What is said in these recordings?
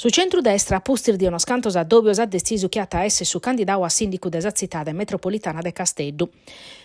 Su centru-destra, a pustis de unos cantos addòbios, at detzisu chi at a èssere su candidadu a sìndicu de sa tzitade metropolitana de Casteddu.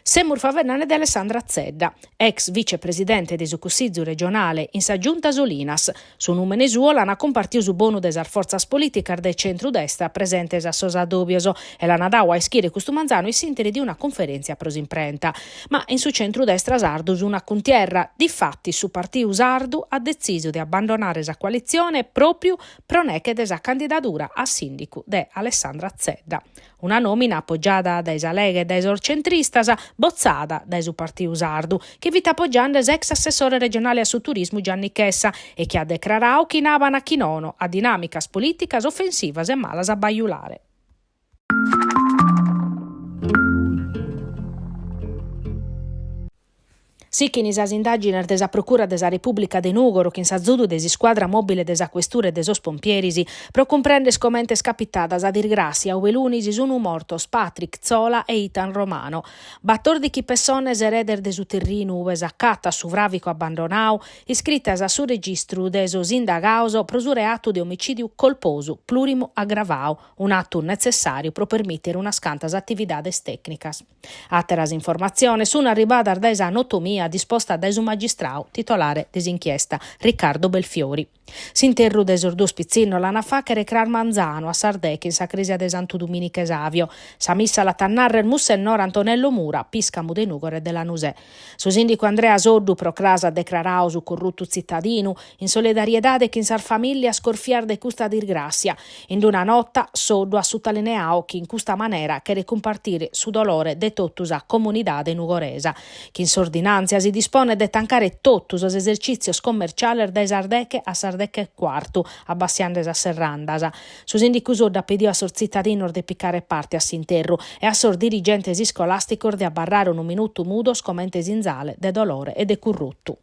Semus faeddende de Alessandra Zedda, ex vicepresidente de su Cussizu regionale in sa Giunta Solinas. Su nùmene suo l'ant cumpartiu su bonu de sas fortzas polìticas de centru-destra presentes a sos addòbios e l'ant dadu a ischire custu manzanu in s'ìnteri de una cunferèntzia pro s'imprenta. Ma in su centru-destra sardu una cuntierra, difatis su Partiu Sardu at detzisu de abbandonare sa coalitzione pròpriu pro neche de sa candidadura a sìndicu de Alessandra Zedda. Una nòmina apogiada dae sa Lega e dae sos centristas, botzada dae su Partiu Sardu, chi fit apogiande s'ex assessore regionale a su turismu Gianni Chessa e chi at decraradu chi naban chi nono a dinàmicas polìticas ofensivas e malas a bajulare. Sichin sas indàgines de sa Procura de sa Repùblica de Nùgoro chin s'azudu de s'iscuadra mòbile de sa Questura e de sos pompieris pro cumprender comente est capitada sa disgràssia ue lunis sun mortos Patrick Zola e Itan Romano. Batòrdichi pessones eredes de su terrinu ue s'acatat su fràvicu abbandonadu, iscritas a su registru de sos indagados pro su reatu de omicìdiu colposu plùrimu agravadu, un'atu netzessàriu pro permìtere unas cantas atividades tècnicas. Àteras informatziones sunt arribadas dae sa notomia disposta dae su magistradu titolare de s'inchiesta, Riccardo Belfiori. S'interru de sos duos pitzinnos l'an a fàghere cras manzanu a sas deche in sa crèsia de Santu Dumìniche Savio. Sa missa l'at a nàrrere Mussennor Antonello Mura, pìscamu de Nùgoro e de Lanusè. Su sìndicu Andrea Soddu pro cras at decraradu su corrutu tzitadinu, in solidariedade chin sas famìllias corfias de custa disgràssia. In una nota, Soddu at sutalineadu chi in custa manera cheret cumpartire su dolore de totu sa comunidade nugoresa. Chin s'ordinàntzia si disponet de tancare totu sos esercìtzios commerciales dae sas deche a sas deche e cuartu, abbassiende sas serrandas. Su sìndicu Soddu at pedidu a sos tzitadinos de picare parte a s'interru e a sos dirigentes iscolàsticos de abarrare unu minutu mudos comente sinzale de dolore e de currutu.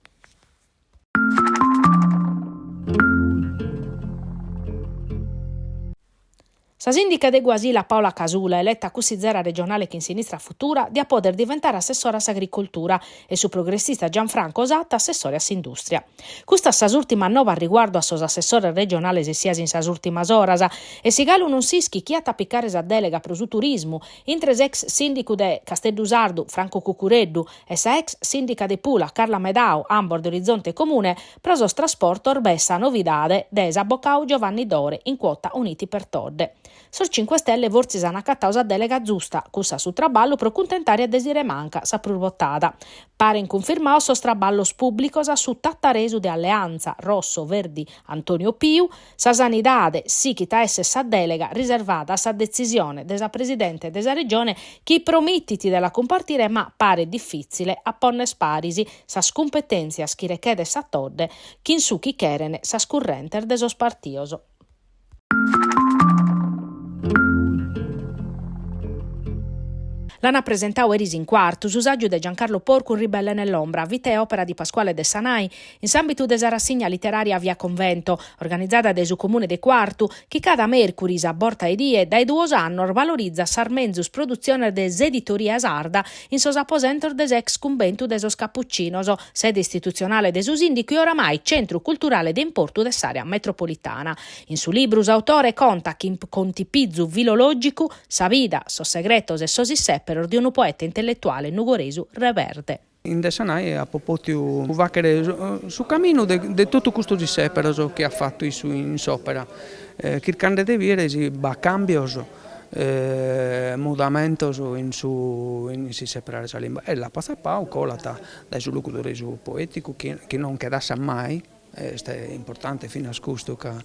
Sa sìndica de Guasila Paola Casula, eleta cussizera regionale chin Sinistra Futura, diat pòdere diventare assessora a s'agricoltura e su progressista Gianfranco Satta assessore a s'indùstria. Custas sas ùrtimas novas riguardu a sos assessores regionales essias in sas ùrtimas oras e si galu non s'ischit chie at a picare sa dèlega pro su turismu intre s'ex sìndicu de Casteddu Sardu Franco Cuccureddu e sa ex sìndica de Pula Carla Medau, ambos de Orizzonte Comune, pro sos trasportos b'est sa novidade de s'abocadu Giovanni Dore in quota Uniti per Todde. Sos Cinque Stelle fortzis an acatadu sa dèlega zusta, cussa a su traballu pro cuntentare a Desirée Manca, sa prus votada. Paren cunfirmados sos traballos pùblicos a su tataresu de Alleanza Rosso Verdi Antonio Piu, Sa sanidade sighit a èssere sa dèlega riservada a sa detzisione de sa presidente de sa Regione chi promitit de la cumpartire ma paret difìtzile a pònnere paris sas cumpetèntzias chi rechedet sa Todde chin su chi cheren sas currentes de sos partidos. L'ana presentadu eris in Cuartu su sàgiu de Giancarlo Porcu Un ribelle nell'ombra, vita e opera di Pasquale Dessanai, In s'àmbitu de sa rassigna literària Via Convento, organizada dae su Comune de Cuartu, chi cada mèrcuris a borta 'e die dae duos annos valorizat sas menzus produtziones de s'editoria sarda in sos aposentos de s'ex cumbentu de sos Capucinos, sede istitutzionale de su sìndicu e oramai centru culturale de importu de s'àrea metropolitana. In su libru s'autore contat chin contipizu filològicu sa vida, sos segretos e sos issèperos de unu poeta intelletuale nugoresu reberde. In Dessanai apo pòtiu fàghere su caminu de totu custos issèperos chi at fatu issu in s'òpera, chirchende de bìdere si b'at càmbios, mudamentos in su in s'isseperare sa limba e l'apo atzapadu, colat dae su logudoresu poèticu chi non nche dassat mai Est importante finas custu ca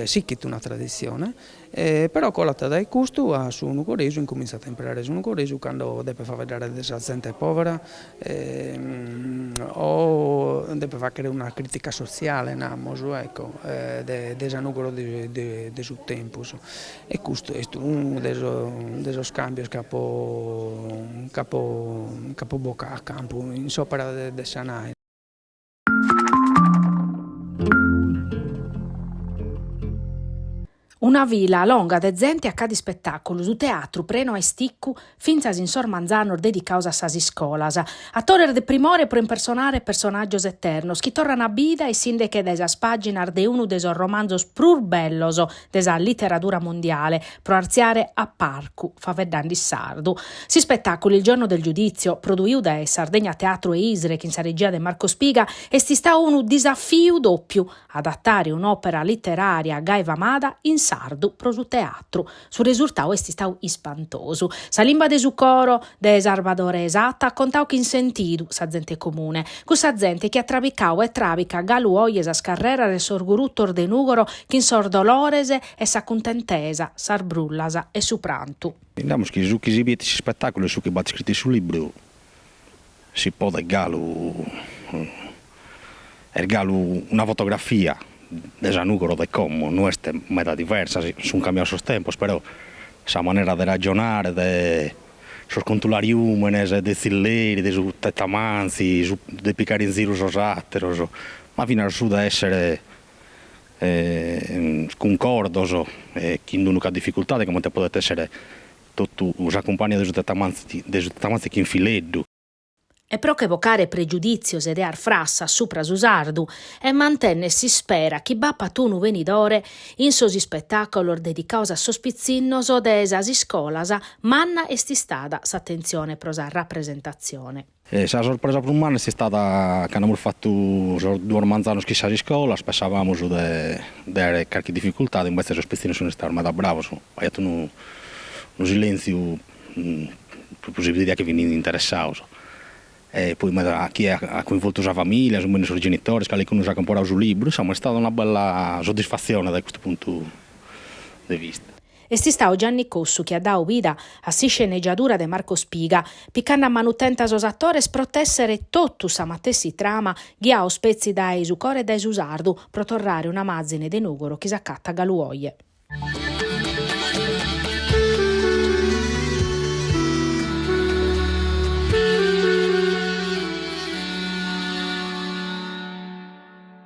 sichit una traditzione, però colat dae custu a su nugoresu, incumintzat a impreare su nugoresu cando depet faeddare de sa zente povera o depet faghere una critica sotziale, namus, ecco, de sa Nugoro de su tempus e custu est unu de sos cambios chi apo chi apo bocadu a campu in s'opera de Dessanai. Una fila longa de zente a cada ispetàculu, su teatru prenu a isticcu, fintzas in sos manzanos dedicados a sas iscolas. Atores de primore pro impersonare personàgios eternos chi torran a bida essinde-che dae sas pàginas de unu de sos romanzos prus bellos de sa literadura mundiale pro artziare a parcu faeddende sardu. S'ispetàculu Il giorno del giudizio, produidu dae Sardegna Teatro e Isre chin sa regia de Marco Spiga, est istadu unu disafiu dòpiu, adatare un'òpera literària gai famada in sardu pro su teatru. Su resurtadu est istadu ispantosu. Sa limba de su coro de Sarbadore Satta at contadu chin sentidu sa zente comune, cussa zente chi at trabicadu e trabicat galu oje sas carreras e sos gurutos de Nùgoro chin sos dolores e sa cuntentesa, sas brullas e su prantu. Namus chi su chi si biet in s'ispetàculu e su chi b'at iscritu in su libru si podet galu, est galu una fotografia de sa Nùgoro de como, no est meda diversa, sunt cambiados sos tempos, però sa manera de ragionare, de sos contulariùmenes, de tzilleri, de su tettamanzi, su de picare in ziru sos àteros, ma finas su de èssere cuncordos chin d'unu ch'at dificultade comente podet èssere totu sa cumpagnia de su Tettamanzi de su Tettamanzi chin Fileddu. E pro che bocare pregiudìtzios e ideas frassas supra su sardu e mantenner s'ispera chi b'apat unu benidore in sos ispetàculos dedicados a sos pitzinnos de sas iscolas, manna est istada s'atentzione pro sa rapresentatzione. Sa sorpresa prus manna est istada cando amus fatu sos duos manzanos chin sas iscolas, pessavamus de de aer carchi dificultade, imbetzes sos pitzinnos sun istados meda bravos, b'aiat unu unu silentziu propriu si bidiat chi fin interessados. E poi meda chie at coinvoltu sa familia, sun bennidos sos genitores, calicunu s'at comporadu su libru, insomma est istada una bella soddisfatzione dae custu puntu de vista. Est istadu Gianni Cossu chi at dadu vida a s'iscenegiadura de Marco Spiga, picande a manu tenta sos atores pro tèssere totus sa matessi trama, ghiados petzi dae su coro e dae su sardu, pro torrare una màzine de Nùgoro chi s'acatat galu oje.